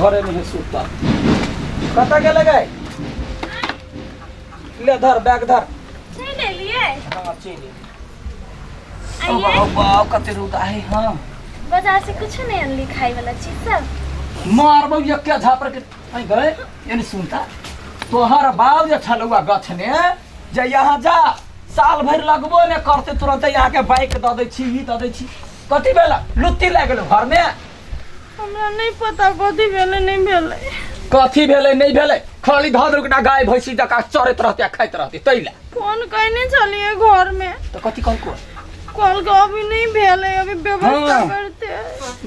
घरे में है सुतल। कतऽ गेलै गै? ले धर बैग धर। चलि एलियै? हाँ, चलि एलियै। आइए। बाप बाप, कते रौदा है। हाँ, बाजार से कुछ नहीं अनली खाए वाला चीज सब? मारबौ एके झापर के। ऐ गए, एने सुनता, तोहर बाप जे छलौआ गछने जे यहाँ जा साल भरि लगबो ने करते, तुरंत यहाँ के बाइक दऽ दै छी, ई दऽ दै छी। कथी भेल? लुत्ती लागि गेलो घरमे? हमरा नहीं पता कथी भेलै नहीं भेलै। कथी भेलै नहीं भेलै? खाली धऽ देलक ना, गाय भैंसी जकाँ चरैत रहते आ खाइत रहते, तै लए। फोन कैने छलियै घर में। तऽ कथी कहलको? कहलकै अभी नहीं भेलै, अभी व्यवस्था करते।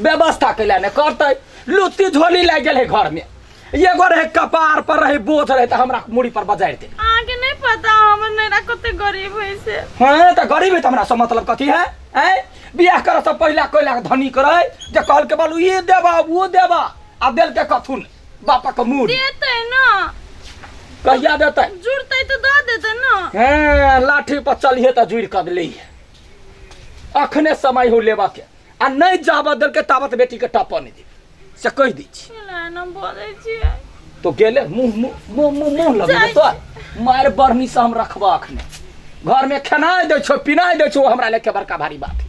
व्यवस्था कैला ने करतै? लुत्ती झोली लागि गेल है घरमे। एगो रहे कपार पर रहे, बोझ रहे, तऽ हमरा मुड़ी पर बजारि दे। अहाँके नहीं पता हमर नैरा कते गरीब है से। हाँ, तऽ गरीब है तऽ हमरा से मतलब कथी है? ऐ बियाह करऽ से पहिला कोयला के धनी करे जे कहलके बालू ई देबा वो देबा, आ देलके कथुन बापक मूड़ी। देतै ना। कहिया देतै? जुड़तै तऽ दऽ देतै ना। हें, लाठी पर चलिहे तऽ जुड़ि कऽ ले। अखने समय हो लेबा के, आ नहीं जाबऽ देलके ताबत बेटी के टपऽ नहीं देब, से कहि दै छी। एना बजै छियै? तो गेले मुँह मुँह मुँह मुँह मुँह लगेबे तो मार बढ़नी से हम रखबा। अखने घर में खेनाइ दै छौ, पिनाइ दै छौ, हमरा लेके बड़का भारी बात है।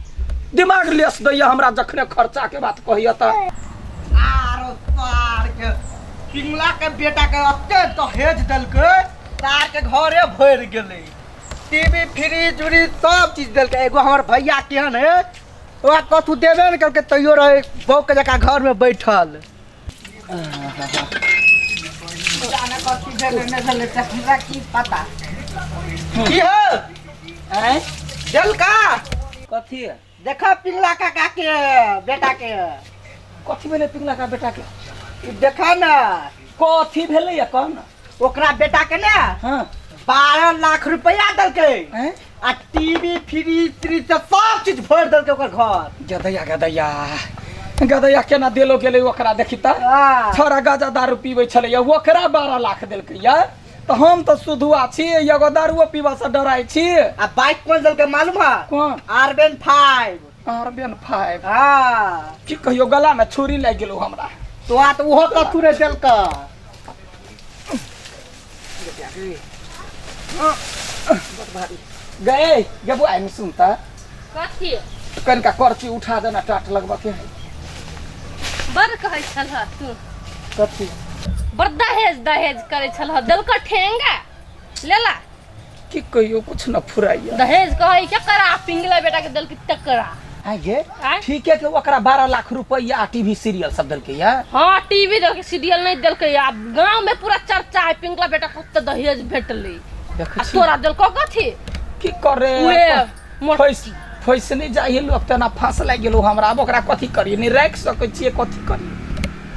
दिमाग लेस दैया हमरा जखने खर्चा के बात कहिया तऽ। आरो सार के पिंगला के बेटा के अते दहेज देलकै, सार के घरे भरि गेलै। टीवी, फ्रिज उरिज सब चीज देलकै। एगो हमर भैया केहन है, ओकरा कथू देबे ने केलकै, तैयो रहे बौक जकाँ घर में बैठल। जाने कथी भेलै नहि भेलै से हमरा की पता। की हो? आँय? देलका? कथी है? देखा पिंगला काका के बेटा के। कथी भेलै पिंगला का बेटा के? ई देखा ना। कथी भेलै या कह ना। ओकरा बेटा के ने 12 लाख रुपया देलकै हैं? आ टीवी, फ्रिज त्रिज सब चीज भरि देलकै ओकर घर। गदैया गदैया गदैया, केना देलो गेलै ओकरा देखी तऽ। छोरा गाजा दारू पीबै छलैया, ओकरा 12 लाख देलकै या तऽ हम तऽ सुधुआ छी, एगो दारुओ पीबा से डराइ छी। आ बाइक कोन देलकै मालूम है? कोन? आरबेन 5। आरबेन 5? हाँ। की कहियो, गला में छुरी लागि गेलो हमरा। तो आ तऽ ओहो कथू नहि देलकै। गए गे बुआ, एहिमे सुनता। कथी? कनिका करची उठा देना, टाट लगबऽ के है। बड़ कहै छलह तू। कथी? बड़ दहेज दहेज करै छलह, देलक ठेंगा लेला। की कहियो, कुछ न फुराइया। दहेज कहै के करा, पिंगला बेटा के देलक तकरा। आइ गे। आँय? ठीके के ओकरा 12 लाख रुपैया, टीवी, सीरियल सब देलकै या। हाँ, टीवी देलकै, सीरियल नहीं देलकै। आब गांव में पूरा चर्चा है, पिंगला बेटा कते दहेज भेटलै। देखै आ छी। तोरा देलको कथी? की करे? उहे मोट। फैस फैस नहि जाइ लोक, तेना फांस लागि गेलो हमरा। आब ओकरा कथी करियै? नहि राखि सकै छियै, कथी करियै?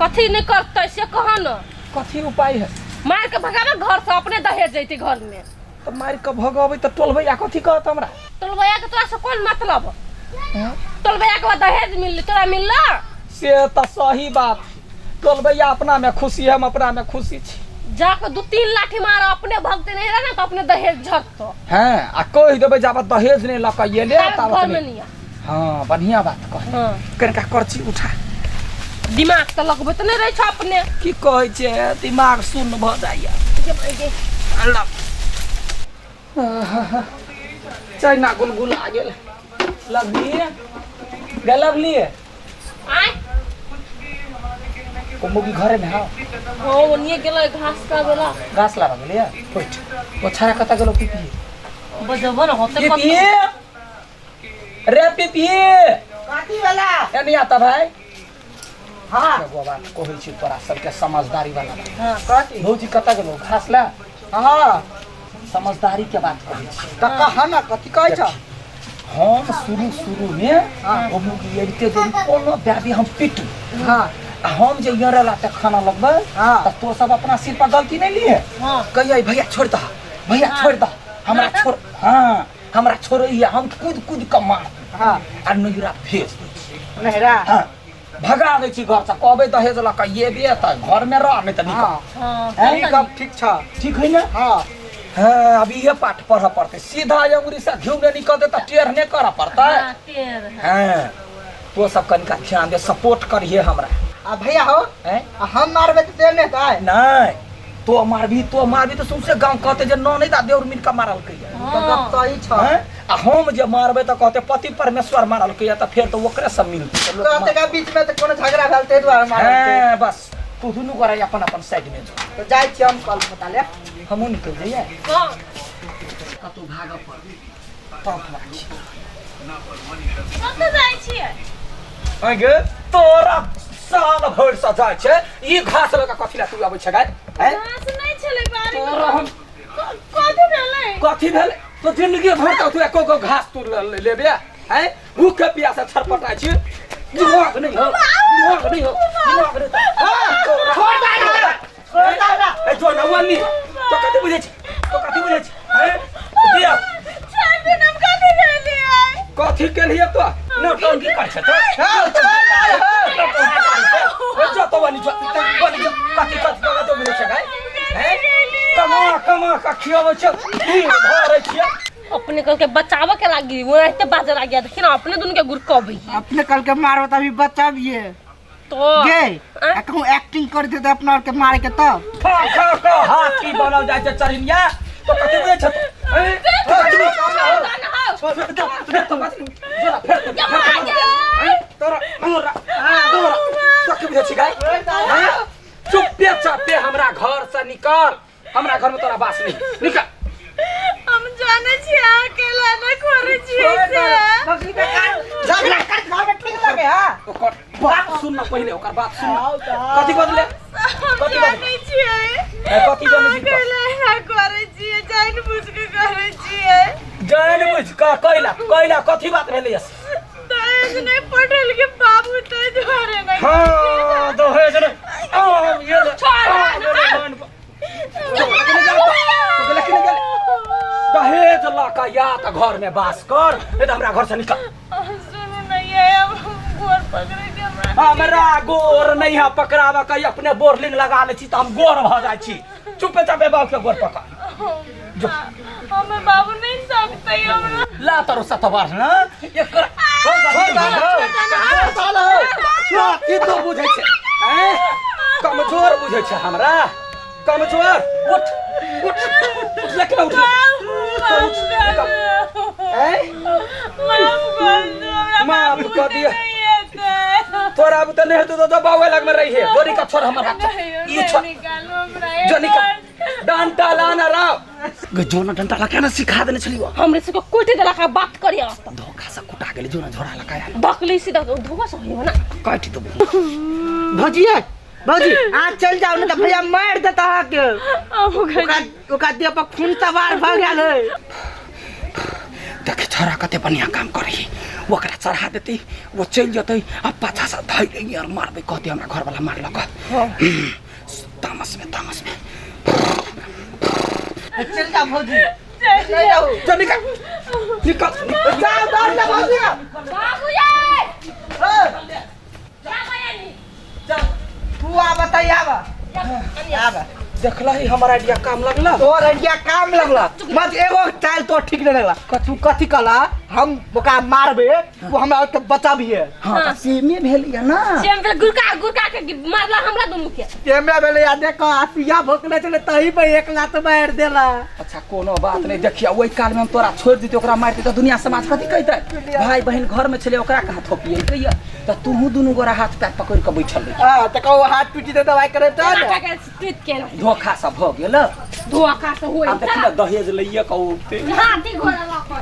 कथी नहीं करतै से कह न। कथी उपाय है? मार के भगाबे घर से, अपने दहेज जैते घर में। तऽ मारि कऽ भगबै तऽ टोलबैया कथी कहत हमरा? टोलबैया के तोरा से कोन मतलब? टोलबैया के बाद दहेज मिलले, तोरा मिलला? से तऽ सही बात, टोलबैया अपना में खुशी, हम अपना में खुशी छी। जाके दू तीन लाठी मार, अपने भगते नहीं रहे ना तो अपने दहेज झड़तो। हैं, आ कहि देबै जाबत दहेज नहि लऽ कऽ एले ताबत ताबत घर में नहि नहीं आ। हाँ, बढ़िया बात कह। कनिका करची उठा। दिमाग तऽ लगबैत नहि रहै छौ अपने। की कहै छै, दिमाग शून्य भऽ जाइया। अल्लाह, चाइना गुलगुला गेल। लवली गे, लवली। आय? ओ मुगी घरे में हाँ? हाँ, ओनिए गेलै घास का बेला। घास लाबऽ गेलै। बैठ। ओ छाड़ा कतऽ गेलो? पीपी। बजबो न होते। पीपी रे, पीपी। कथी वाला? एने आता भाई। हाँ। एगो बात कहै छी तोरा सबके, समझदारी वाला बात। हाँ, कथी? भौजी कतऽ गेलो घास ला? हाँ। समझदारी के बात कहै छी। तऽ कह न, कथी कहै छ? हम शुरू शुरू में ओ मुगी अबिते देरी कोनो दादी हम पिटू। आ हम जे यरे ला तऽ खाना लगबै तऽ तो सब अपना सिर पर गलती नहीं लिए। कहिए, भैया छोड़ दह, भैया छोड़ दह हमरा, छोड़। हाँ, हमरा छोड़ैया, हम कूद कूद कऽ मार आ नैहरा भेज दै छी। नैहरा? हाँ, भगा दै छी घरसँ। कहबै दहेज लऽ कऽ एबे तऽ घरमे रह, नहि तऽ निकल। हैं? ठीक है, ठीक छ। ठीक है ने? हाँ। हाँ, अब इहे पाठ पढ़ऽ पड़तै। सीधा अंगुरी से घिउ नहि निकलतै तऽ टेढ़ नहि करऽ पड़तै? हाँ, टेढ़। हाँ, तो सब कनिका ध्यान दे, सपोर्ट करिहे हमरा। आ भैया हो हैं आ हम मारबे तऽ से नहि हेतै नहीं तो मारबी तो मारबी तो सौंसे गांव कहते जे न नहीं ता देवर मिल के मारलकै या। तऽ गप सही छौ हैं? आ हम जे मारबै तऽ कहते पति परमेश्वर मारलकै या तऽ फेर तऽ ओकरे सब मिलतै तऽ लोक कहते का बीच में तऽ कोनो झगड़ा भेल ताहि दुआरे मारलकै हैं, बस तू दुनू गोरा अपन अपन साइड में जो तऽ जाइ छी हम कल पता ले हमहूँ निकल जइए हाँ कतहु भागऽ पड़तै तब हमरा छी कतऽ जाइ छियै आँय गे तोरा साल भरि से जाइ छै ई घास लऽ कऽ कथी लए तू अबै छै गाय आँय घास नहि छलै बाड़ी मे तोरा हम कथी भेलै कथी भेलै तो जिंदगी भर तक तू एको गो घास तू लेबे आँय भूखे प्यासे छटपटाइ छी दिमाग नहीं हो दिमाग नहीं हो दिमाग नहीं हो छोड़ दे हमरा, छोड़ दे हमरा। ए जो नौवनी तो कथी बुझै छी तो कथी बुझै छी आँय दिया छोड़ दे हम कथी भेलियै कथी के लिए तो नौटंकी कर छै तो हाँ, छोड़ दे ओ जो तो बनी जो बनी जो कथी कथी कथी तो बुझै छै गाय हैं कमा कमा का खियाबै छै दिन भरै छियै अपने कल के बचावे के लागी वो रहते बाजे लागी देखी ना अपने दुनू के गुरकबै अपने कल के मारबो तऽ अभी बचाबिए तो गे आँय? आ कहूँ एक्टिंग कर देते अपना और के मारे के तब खा खा का हाथी बनल जाइ छै चरिनिया तो कथी बुझै छै तू हैं तो कथी बुझै छै तोरा तोरा तोरा कथी बुझै छी गाय हैं? चुप्पे चापे हमरा घर से निकल हमरा घर में तोरा बास नहीं निकल हम जाने छियै अहाँ अकेला नहि करै छियै से बकरी के कान झगड़ा कर घर में ठीक लगे हां ओकर बात सुन ना पहिले ओकर बात सुन ना कथी बदले हम कथी जानै बदले छियै ए, कथी जानै अहाँ छी अकेला एना करै छियै जानि बुझि कऽ करै छियै जान बुझ का कैला कैला कथी बात भेलै यस दहेज नहि पठेलकै बाबू ताहि दुआरे नहि हां दहेज ने आम ये ले आम ये ले मान दहेज लऽ कऽ या तऽ घर में वास कर नहीं तऽ हमरा घर से निकल सुनू ने ये अब हम गोर पकड़ै छी हमरा हमरा गोर नहीं है पकड़ाबऽ के अपने बोरलिंग लगा लै छी तऽ हम गोर भऽ जाइ छी चुपे चापे बाबू के गोर पकड़ जो। हमर बाबू नहीं सकते हमरा ला तोरो सतवार ना एकर की तो बुझै छै हैं? कमजोर बुझै छै हमरा कमजोर उठ उठ उठ लेकिन उठ तो उठ निकल। हैं? माफ माफ कऽ दिअ। तोरा अब तऽ नहि हेतौ तऽ बाबे लगमे रहिहे डोरी का छोड़ हमर हाथ ई छोड़ जो निकल डंटा लाना राव गे जो ना डंटा ला के ना सिखा देने छलियो हमरे सबके कुटी देला का बात करिया धोखा से कुटा गेलै जो ना झोरा लगा धकली सीधा धोखा से होइबो ना काटि देबो भौजी ये, भौजी आज चल जाओ ना तो भैया मार देता अहाँके अब ओकरा ओकरा देह पर खून सवार भऽ गेल है देखे छोरा कते बढ़िया काम करे ओकरा चढ़ा देते वो चलि जेतै आ पाछा से धरि लैए और मारबै कहते हमरा घरवाला मारलक तामस में तामस में चल जाओ भौजी नहीं जाओ चल निकल निकल जाओ दौड़ ले भौजी बाबू ये ए, जा बयानी तू आ बताइए आबा आबा देखला ही हमर आइडिया काम लगला तोर आइडिया काम लगला मत एगो चाल तो ठीक नहीं लगला कथू कथी कहला हम ओकरा मारबे वो हमरा के बचाबिए हां त सेमे भेल या ना सेम भेल गुरका गुरका के मारला हमरा दुनू के केमे भेलै आ देखो आसिया भोकले छलै तही पे एक लात मारि देला अच्छा कोनो बात नहीं देखिया ओहि काल में हम तोरा छोड़ देते ओकरा मारते त दुनिया समाज कथी कहते भाई बहन घर में छले ओकरा कहाँ थोपिए त तुहू दुनू गोरा हाथ पैर पकड़ के बैठल रही हां त कहो हाथ पीटी दे दवाई करे त माथा के ट्वीट के धोखा सब भऽ गेल धोखा से होई आब देखी ने दहेज लैये कऽ औते हाथी घोड़ा लऽ कऽ